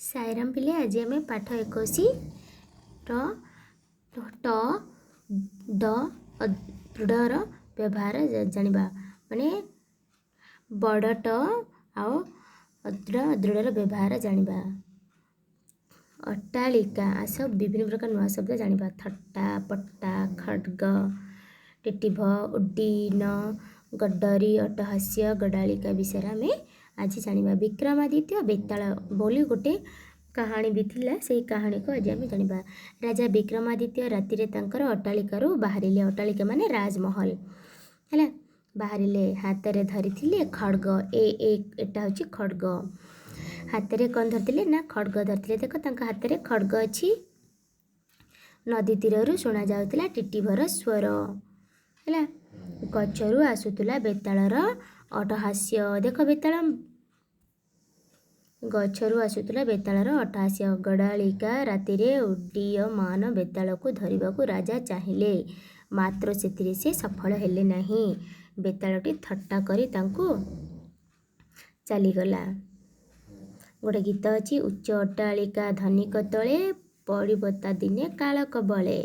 ସାଇରାମ ପିଲେ, ଆଜି ଆମେ ପାଠ 21ର ଟ, ଡ, ଦୃଢ଼ର ବ୍ୟବହାର ଜାଣିବା, ମାନେ ବଡ଼ ଟ ଆଉ ଅଦୃଢ଼, ଅଦୃଢ଼ର ବ୍ୟବହାର ଜାଣିବା। ଅଟ୍ଟାଳିକା। ଆସ, ବିଭିନ୍ନ ପ୍ରକାର ନୂଆ ଶବ୍ଦ ଜାଣିବା। ଥଟ୍ଟା, ପଟ୍ଟା, ଖଡ଼ଗ, ଟିଟିଭ, ଉଡ୍ଡୀନ, ଗଡରୀ, ଅଟ୍ଟହାସ୍ୟ, ଗଡ଼ାଳିକା ବିଷୟରେ ଆମେ ଆଜି ଜାଣିବା। ବିକ୍ରମାଦିତ୍ୟ ବେତାଳ ବୋଲି ଗୋଟେ କାହାଣୀ ବି ଥିଲା, ସେଇ କାହାଣୀକୁ ଆଜି ଆମେ ଜାଣିବା। ରାଜା ବିକ୍ରମାଦିତ୍ୟ ରାତିରେ ତାଙ୍କର ଅଟ୍ଟାଳିକାରୁ ବାହାରିଲେ। ଅଟ୍ଟାଳିକା ମାନେ ରାଜମହଲ ହେଲା। ବାହାରିଲେ, ହାତରେ ଧରିଥିଲେ ଖଡ଼ଗ। ଏ ଏଟା ହେଉଛି ଖଡ଼ଗ। ହାତରେ କ'ଣ ଧରିଥିଲେ ନା ଖଡ଼ଗ ଧରିଥିଲେ। ଦେଖ, ତାଙ୍କ ହାତରେ ଖଡ଼ଗ ଅଛି। ନଦୀ ତୀରରୁ ଶୁଣାଯାଉଥିଲା ଟିଟିଭର ସ୍ୱର ହେଲା। ଗଛରୁ ଆସୁଥିଲା ବେତାଳର ଅଟ୍ଟହାସ୍ୟ। ଦେଖ, ବେତାଳ ଗଛରୁ ଆସୁଥିଲା ବେତାଳର ଅଟ୍ଟହାସ୍ୟ। ଗଡ଼ାଳିକା। ରାତିରେ ଉଡ୍ଡୀୟମାନ ବେତାଳକୁ ଧରିବାକୁ ରାଜା ଚାହିଁଲେ, ମାତ୍ର ସେଥିରେ ସେ ସଫଳ ହେଲେ ନାହିଁ। ବେତାଳଟି ଥଟ୍ଟା କରି ତାଙ୍କୁ ଚାଲିଗଲା। ଗୋଟେ ଗୀତ ଅଛି, ଉଚ୍ଚ ଅଟ୍ଟାଳିକା ଧନିକ ତଳେ, ପଡ଼ିବ ତା ଦିନେ କାଳ କବଳେ।